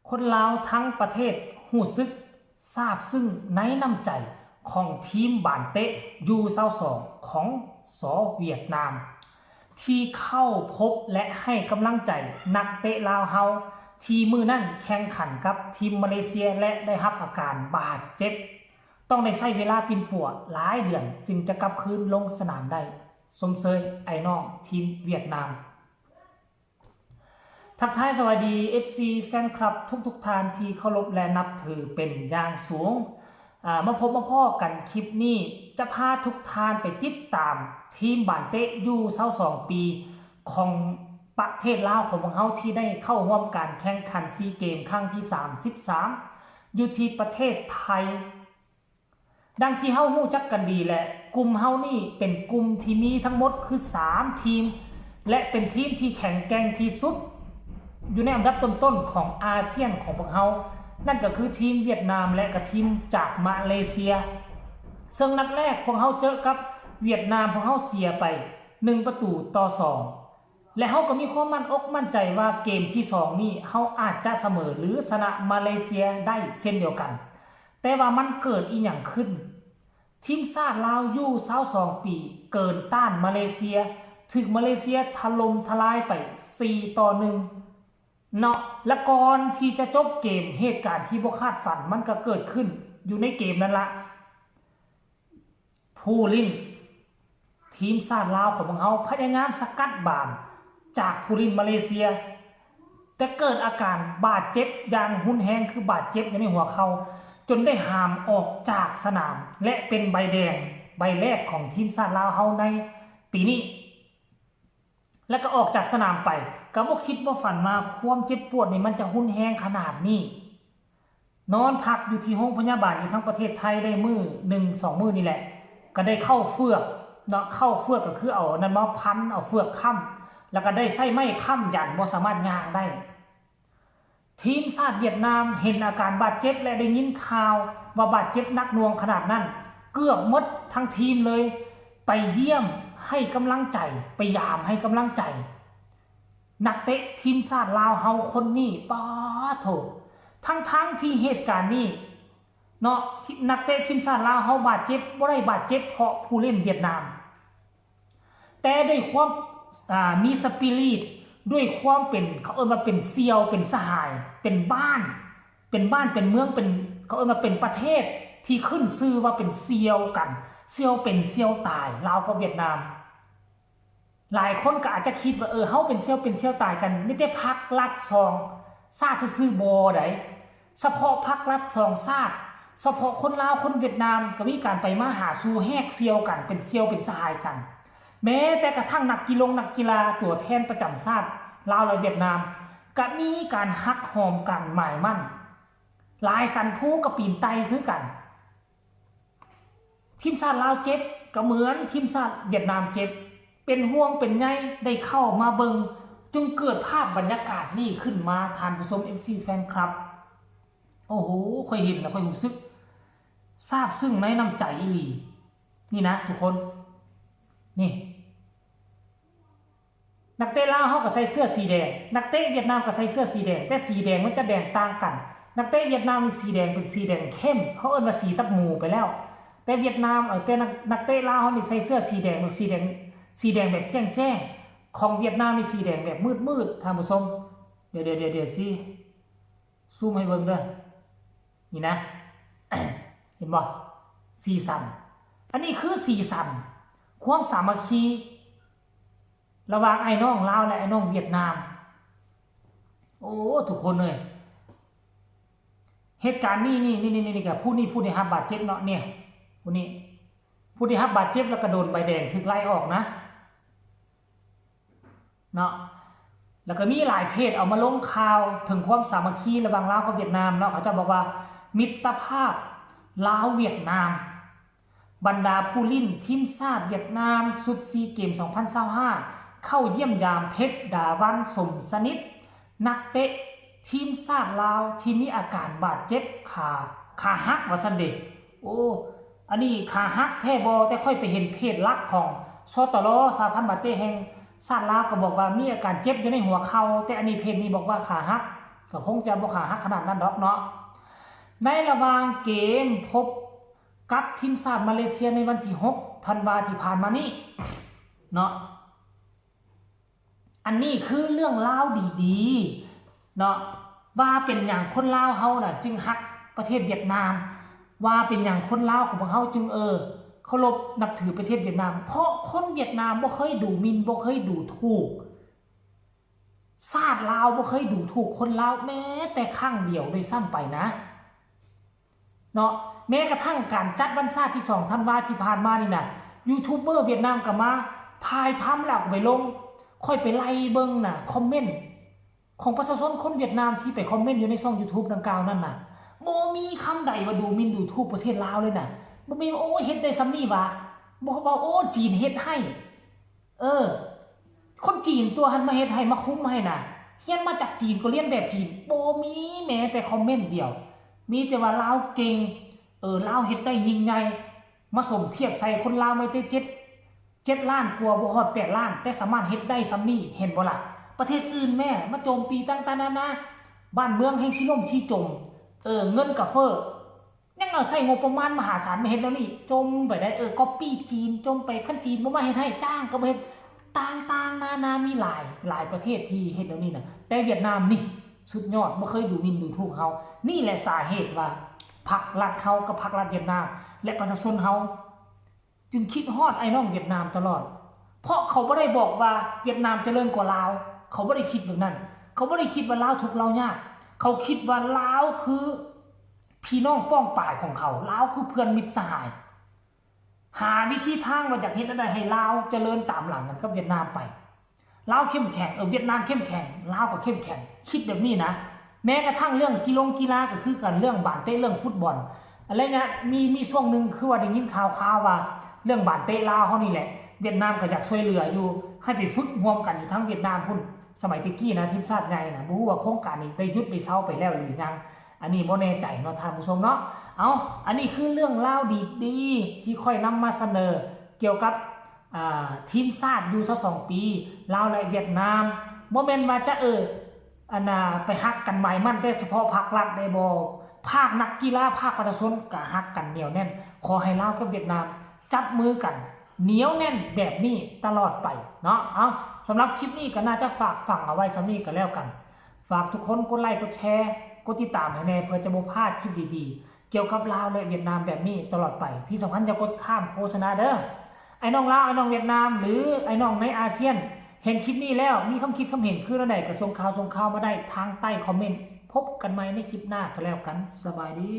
ຄົນລາວທັງປະເທດຮູ້ສຶກຊາບຊຶ້ງໃນນ້ຳໃຈຂອງທີມບານເຕະ ຢູຊາວສອງ ຂອງ ສ ຫວຽດນາມ ທີ່ເຂົ້າພົບ ແລະ ໃຫ້ກຳລັງໃຈນັກເຕະລາວເຮົາ ທີ່ມື້ນັ້ນແຂ່ງຂັນກັບທີມມາເລເຊຍ ແລະ ໄດ້ຮັບອາການບາດເຈັບ, ຕ້ອງໄດ້ໃຊ້ເວລາປິ່ນປົວຫຼາຍເດືອນຈຶ່ງຈະກັບຄືນລົງສະໜາມໄດ້. ຊົມເຊີຍອ້າຍນ້ອງທີມຫວຽດນາມ. ທັກທາຍສະບາຍດີ ເອັຟຊີ ແຟນຄລັບທຸກໆທ່ານທີ່ເຄົາລົບ ແລະ ນັບຖືເປັນຢ່າງສູງ. ອາ ມາພົບມາພໍ້ກັນຄລິບນີ້ ຈະພາທຸກທ່ານໄປຕິດຕາມທີມບານເຕະຢູຊາວສອງປີຂອງປະເທດລາວຂອງພວກເຮົາ ທີ່ໄດ້ເຂົ້າຮ່ວມການແຂ່ງຂັນຊີເກມຄັ້ງທີສາມສິບສາມ ຢູ່ທີ່ປະເທດໄທ. ດັ່ງທີ່ເຮົາຮູ້ຈັກກັນດີແຫຼະ, ກຸ່ມເຮົານີ້ເປັນກຸ່ມທີ່ມີທັງໝົດຄືສາມທີມ ແລະ ເປັນທີມທີ່ແຂງແກ່ງທີ່ສຸດຢູ່ໃນອັນດັບຕົ້ນໆຂອງອາຊຽນຂອງພວກເຮົາ, ນັ້ນກໍຄືທີມຫວຽດນາມ ແລະ ກໍທີມຈາກມາເລເຊຍ. ເຊິ່ງນັດແລກພວກເຮົາເຈີກັບຫວຽດນາມ, ພວກເຮົາເສຍໄປໜຶ່ງປະຕູຕໍ່ສອງ. ແລະ ເຮົາກໍມີຄວາມໝັ້ນອົກໝັ້ນໃຈວ່າເກມທີສອງນີ້ເຮົາອາດຈະສະເໝີ ຫຼື ຊະນະມາເລເຊຍໄດ້ເຊັ່ນດຽວກັນ. ແຕ່ວ່າມັນເກີດອີ່ຫຍັງຂຶ້ນ? ທີມຊາດລາວຢູຊາວສອງປີເກີນຕ້ານມາເລເຊຍ, ຖືກມາເລເຊຍຖະຫຼົ່ມທະລາຍໄປສີ່ຕໍ່ໜຶ່ງເນາະ. ແລະ ກ່ອນທີ່ຈະຈົບເກມ, ເຫດການທີ່ບໍ່ຄາດຝັນມັນກໍເກີດຂຶ້ນຢູ່ໃນເກມນັ້ນລະ. ຜູ້ຫຼິ້ນທີມຊາດລາວຂອງພວກເຮົາພະຍາຍາມສະກັດບານຈາກຜູ້ຫຼິ້ນມາເລເຊຍ, ແຕ່ເກີດອາການບາດເຈັບຢ່າງຮຸນແຮງ ຄືບາດເຈັບຢູ່ໃນຫົວເຂົ່າ ຈົນໄດ້ຫາມອອກຈາກສະໜາມ ແລະ ເປັນໃບແດງໃບແລກຂອງທີມຊາດລາວເຮົາໃນປີນີ້. ແລ້ວກໍອອກຈາກສະໜາມໄປ, ກໍບໍ່ຄິດບໍ່ຝັນວ່າຄວາມເຈັບປວດນີ້ມັນຈະຮຸນແຮງຂະໜາດນີ້. ນອນພັກຢູ່ທີ່ໂຮງພະຍາບານຢູ່ທາງປະເທດໄທໄດ້ມື້ໜຶ່ງສອງມື້ນີ້ແຫຼະ, ກໍໄດ້ເຂົ້າເຝືອກເນາະ, ເຂົ້າເຝືອກກໍຄືເອົາອັນນັ້ນມາພັນ, ເອົາເຝືອກຄ້ຳ, ແລ້ວກໍໄດ້ໃຊ້ໄມ້ຄ້ຳຢັນ, ບໍ່ສາມາດຍ່າງໄດ້. ທີມຊາດຫວຽດນາມເຫັນອາການບາດເຈັບ ແລະ ໄດ້ຍິນຂ່າວວ່າບາດເຈັບໜັກໜ່ວງຂະໜາດນັ້ນ, ເກືອບໝົດທັງທີມເລີຍ, ໄປຢ້ຽມໃຫ້ກຳລັງໃຈ, ໄປຢາມໃຫ້ກຳລັງໃຈນັກເຕະທີມຊາດລາວເຮົາຄົນນີ້. ປາດໂທ້ ທັງໆທີ່ເຫດການນີ້ເນາະ, ທີ່ນັກເຕະທີມຊາດລາວເຮົາບາດເຈັບ, ບໍ່ໄດ້ບາດເຈັບເພາະຜູ້ຫຼິ້ນຫວຽດນາມ. ແຕ່ດ້ວຍຄວາມ ອ່າ ມີສະປີຣິດ, ດ້ວຍຄວາມເປັນ ເຂົາເອີ້ນວ່າເປັນສ່ຽວ ເປັນສະຫາຍ ເປັນບ້ານ ເປັນບ້ານ ເປັນເມືອງ ເປັນ ເຂົາເອີ້ນວ່າເປັນປະເທດທີ່ຂຶ້ນຊື່ວ່າເປັນສ່ຽວກັນ, ສ່ຽວເປັນສ່ຽວຕາຍ ລາວກັບຫວຽດນາມ. ຫຼາຍຄົນກໍອາດຈະຄິດວ່າ ເອີ ເຮົາເປັນສ່ຽວເປັນສ່ຽວຕາຍກັນ, ມີແຕ່ພັກລັດສອງຊາດຊື່ໆ ບໍ່ໃດ. ສະເພາະພັກລັດສອງຊາດ, ສະເພາະຄົນລາວຄົນຫວຽດນາມ ກໍມີການໄປມາຫາສູ່ແຫກສ່ຽວກັນ, ເປັນສ່ຽວເປັນສະຫາຍກັນ. ແມ້ແຕ່ກະທັ່ງນັກກິລົງນັກກິລາຕົວແທນປະຈຳຊາດລາວ ແລະ ຫວຽດນາມ ກະມີການຮັກຫອມກັນໝາຍໝັ້ນ. ຫຼາຍສັນພູກະປີນໄຕ່ຄືກັນ. ທີມຊາດລາວເຈັບ ກໍເໝືອນທີມຊາດຫວຽດນາມເຈັບ, ເປັນຫ່ວງເປັນໃຍ ໄດ້ເຂົ້າມາເບິ່ງ, ຈຶ່ງເກີດພາບບັນຍາກາດນີ້ຂຶ້ນມາ, ທ່ານຜູ້ຊົມ ເອັຟຊີ ແຟນຄລັບ. ໂອ້ໂຫ ຂ້ອຍເຫັນແລ້ວຂ້ອຍຮູ້ສຶກຊາບຊຶ້ງໃນນ້ຳໃຈອີ່ຫຼີ ນີ້ນະທຸກຄົນ. ນີ້ ນັກເຕະລາວເຮົາກໍໃສ່ເສື້ອສີແດງ, ນັກເຕະຫວຽດນາມກໍໃສ່ເສື້ອສີແດງ, ແຕ່ສີແດງມັນຈະແດງຕ່າງກັນ. ນັກເຕະຫວຽດນາມນີ້ສີແດງເປັນສີແດງເຂັ້ມ, ເຮົາເອີ້ນວ່າສີຕັບໝູໄປແລ້ວ. ແຕ່ຫວຽດນາມ ເອີ ແຕ່ນັກ ນັກເຕະລາວເຮົານີ້ໃສ່ເສື້ອສີແດງ ແບບສີແດງ ສີແດງແບບແຈ້ງໆ, ຂອງຫວຽດນາມນີ້ສີແດງແບບມືດໆ ທ່ານຜູ້ຊົມ. ດຽວ ດຽວ ດຽວ ດຽວຊິຊູມໃຫ້ເບິ່ງເດີ. ນີ້ນະ ເຫັນບໍ່? ສີສັນ. ອັນນີ້ຄືສີສັນ ຄວາມສາມັກຄີ ລະຫວ່າງອ້າຍນ້ອງລາວ ແລະ ອ້າຍນ້ອງຫວຽດນາມ. ໂອ້ ທຸກຄົນເອີຍ ເຫດການນີ້ ນີ້ ນີ້ ນີ້ ນີ້ກະຜູ້ນີ້ ຜູ້ໄດ້ຮັບບາດເຈັບເນາະ ນີ້ ຜູ້ນີ້ ຜູ້ໄດ້ຮັບບາດເຈັບ ແລ້ວກະໂດນໃບແດງ ຖືກໄລ່ອອກນະ ເນາະ. ແລ້ວກະມີຫຼາຍເພຈເອົາມາລົງຂ່າວເຖິງຄວາມສາມັກຄີລະຫວ່າງລາວກັບຫວຽດນາມເນາະ, ເຂົາເຈົ້າບອກວ່າມິດຕະພາບລາວຫວຽດນາມ. ບັນດາຜູ້ຫຼິ້ນທີມຊາດຫວຽດນາມຊຸດຊີເກມສອງພັນຊາວຫ້າ ເຂົ້າຢ້ຽມຢາມເພັດດາວັນ ສົມສະໜິດ ນັກເຕະທີມຊາດລາວທີ່ມີອາການບາດເຈັບຂາ ຂາຫັກວ່າຊັ້ນເດ. ໂອ້ ອັນນີ້ຂາຫັກແທ້ບໍ່? ແຕ່ຂ້ອຍໄປເຫັນເພຈຫຼັກຂອງ ສຕລ ສະຫະພັນບາດເຕະແຫ່ງຊາດລາວ ກໍບອກວ່າມີອາການເຈັບຢູ່ໃນຫົວເຂົ່າ, ແຕ່ອັນນີ້ເພຈນີ້ບອກວ່າຂາຫັກ. ກໍຄົງຈະບໍ່ຂາຫັກຂະໜາດນັ້ນດອກເນາະ. ໃນລະຫວ່າງເກມພົບກັບທີມຊາດມາເລເຊຍໃນວັນທີຫົກທັນວາທີ່ຜ່ານມານີ້ເນາະ, ອັນນີ້ຄືເລື່ອງລາວດີໆເນາະ ວ່າເປັນຫຍັງຄົນລາວເຮົານະຈຶ່ງຮັກປະເທດຫວຽດນາມ, ວ່າເປັນຫຍັງຄົນລາວຂອງພວກເຮົາຈຶ່ງ ເອີ ເຄົາລົບນັບຖືປະເທດຫວຽດນາມ, ເພາະຄົນຫວຽດນາມບໍ່ເຄີຍດູໝິ່ນ ບໍ່ເຄີຍດູຖູກ ຊາດລາວບໍ່ເຄີຍດູຖູກຄົນລາວແມ້ແຕ່ຄັ້ງດຽວດ້ວຍຊ້ຳໄປນະເນາະ. ແມ້ກະທັ່ງການຈັດວັນຊາດທີສອງທັນວາທີ່ຜ່ານມານີ້ນະ, ຢູທູບເບີຫວຽດນາມກໍມາຖ່າຍທຳແລ້ວກໍໄປລົງ. ຂ້ອຍໄປໄລ່ເບິ່ງນະຄອມເມັນຂອງປະຊາຊົນຄົນຫວຽດນາມທີ່ໄປຄອມເມັນຢູ່ໃນຊ່ອງຢູທູບດັ່ງກ່າວນັ້ນນະ, ບໍ່ມີຄຳໃດວ່າດູໝິ່ນດູຖູກປະເທດລາວເລີຍນະ. ບໍ່ມີວ່າ ໂອ້ ເຮັດໄດ້ສ່ຳນີ້ຫວາ, ບໍ່ເວົ້າ ໂອ້ ຈີນເຮັດໃຫ້ ເອີ ຄົນຈີນຕົວະຫັ້ນມາເຮັດໃຫ້ ມາຄຸມໃຫ້ນະ, ຮຽນມາຈາກຈີນກໍລຽນແບບຈີນ. ບໍ່ມີແມ້ແຕ່ຄອມເມັນດຽວ, ມີແຕ່ວ່າລາວເກັ່ງ, ເອີ ລາວເຮັດໄດ້ຍິ່ງໃຫຍ່. ມາສົມທຽບໃສ່ຄົນລາວມາແຕ່ເຈັດ ເຈັດລ້ານກວ່າ ບໍ່ຮອດແປດລ້ານ ແຕ່ສາມາດເຮັດໄດ້ສ່ຳນີ້ ເຫັນບໍ່ລະ? ປະເທດອື່ນແມ້ມາໂຈມຕີຕ່າງໆນານາ, ບ້ານເມືອງແຮ່ງຊິລົ້ມຊິຈົມ, ເອີ ເງິນກໍເຟີ້. ຍັງເອົາໃຊ້ງົບປະມານມະຫາສານມາເຮັດແນວນີ້, ຈົ່ມໄປໄດ້ ເອີ ກັອບປີ້ຈີນ, ຈົ່ມໄປ ຄັນຈີນບໍ່ມາເຮັດໃຫ້ ຈ້າງກໍບໍ່ເຮັດ. ຕ່າງໆນານາ ມີຫຼາຍ ຫຼາຍປະເທດທີ່ເຮັດແນວນີ້ນະ, ແຕ່ຫວຽດນາມນີ້ສຸດຍອດ, ບໍ່ເຄີຍດູໝິ່ນດູຖູກເຮົາ. ນີ້ແຫຼະສາເຫດວ່າພັກລັດເຮົາກັບພັກລັດຫວຽດນາມ ແລະ ປະຊາຊົນເຮົາຈຶ່ງຄິດຮອດອ້າຍນ້ອງຫວຽດນາມຕະຫຼອດ, ເພາະເຂົາບໍ່ໄດ້ບອກວ່າຫວຽດນາມຈະເລີນກວ່າລາວ, ເຂົາບໍ່ໄດ້ຄິດແບບນັ້ນ. ເຂົາບໍ່ໄດ້ຄິດວ່າລາວທຸກລາວຍາກ, ເຂົາຄິດວ່າລາວຄື ພີ່ນ້ອງປ້ອງປາຍຂອງເຂົາ, ລາວຄືເພື່ອນມິດສະຫາຍ. ຫາວິທີທາງວ່າຢາກເຮັດແນວໃດໃຫ້ລາວຈະເລີນຕາມຫຼັງກັນກັບຫວຽດນາມໄປ. ລາວເຂັ້ມແຂງ, ເອີ ຫວຽດນາມເຂັ້ມແຂງ, ລາວກໍເຂັ້ມແຂງ. ຄິດແບບນີ້ນະ. ແມ້ກະທັ່ງເລື່ອງກິລົງກິລາກໍຄືກັນ, ເລື່ອງບານເຕະ, ເລື່ອງຟຸດບອນ. ອັນລະຍະມີ ມີຊ່ວງໜຶ່ງຄືວ່າໄດ້ຍິນຂ່າວໆວ່າເລື່ອງບານເຕະລາວເຮົານີ້ແຫຼະ, ຫວຽດນາມກໍຢາກຊ່ວຍເຫຼືອຢູ່, ໃຫ້ໄປຝຶກຮ່ວມກັນຢູ່ທາງຫວຽດນາມພຸ້ນ. ສະໄໝແຕ່ກີ້ນະ, ທີມຊາດໃຫຍ່ນະ, ບໍ່ຮູ້ວ່າໂຄງການນີ້ໄດ້ຢຸດໄດ້ເຊົາໄປແລ້ວຫຼືຍັງ, ອັນນີ້ບໍ່ແນ່ໃຈເນາະທ່ານຜູ້ຊົມເນາະ. ເອົາ ອັນນີ້ຄືເລື່ອງລາວດີໆທີ່ຂ້ອຍນຳມາສະເໜີກ່ຽວກັບ ອ່າ ທີມຊາດຢູ່ຊາວສອງປີ ລາວ ແລະ ຫວຽດນາມ. ບໍ່ແມ່ນວ່າຈະ ເອີ ອັນນ່າ ໄປຮັກກັນໝາຍໝັ້ນແຕ່ສະເພາະພາກລັດໄດ້ບໍ່, ພາກນັກກິລາ, ພາກປະຊາຊົນກໍຮັກກັນໜຽວແໜ້ນ. ຂໍໃຫ້ລາວກັບຫວຽດນາມຈັບມືກັນໜຽວແໜ້ນແບບນີ້ຕະຫຼອດໄປເນາະ. ເອົາ ສຳລັບຄລິບນີ້ກໍໜ້າຈະຝາກຝັງເອົາໄວ້ສ່ຳນີ້ກໍແລ້ວກັນ. ຝາກທຸກຄົນກົດໄລ ກົດແຊ ກົດຕິດຕາມໃຫ້ແດ່ ເພື່ອຈະບໍ່ພາດຄລິບດີໆກ່ຽວກັບລາວ ແລະ ຫວຽດນາມແບບນີ້ຕະຫຼອດໄປ. ທີ່ສຳຄັນຢ່າກົດຂ້າມໂຄສະນາເດີ້. ອ້າຍນ້ອງລາວ, ອ້າຍນ້ອງຫວຽດນາມ ຫຼື ອ້າຍນ້ອງໃນອາຊຽນ ເຫັນຄລິບນີ້ແລ້ວ ມີຄຳຄິດຄຳເຫັນຄືແນວໃດ ກໍສົ່ງຂ່າວສົ່ງຂ່າວມາໄດ້ທາງໃຕ້ຄອມເມັນ. ພົບກັນໃໝ່ໃນຄລິບໜ້າກໍແລ້ວກັນ. ສະບາຍດີ.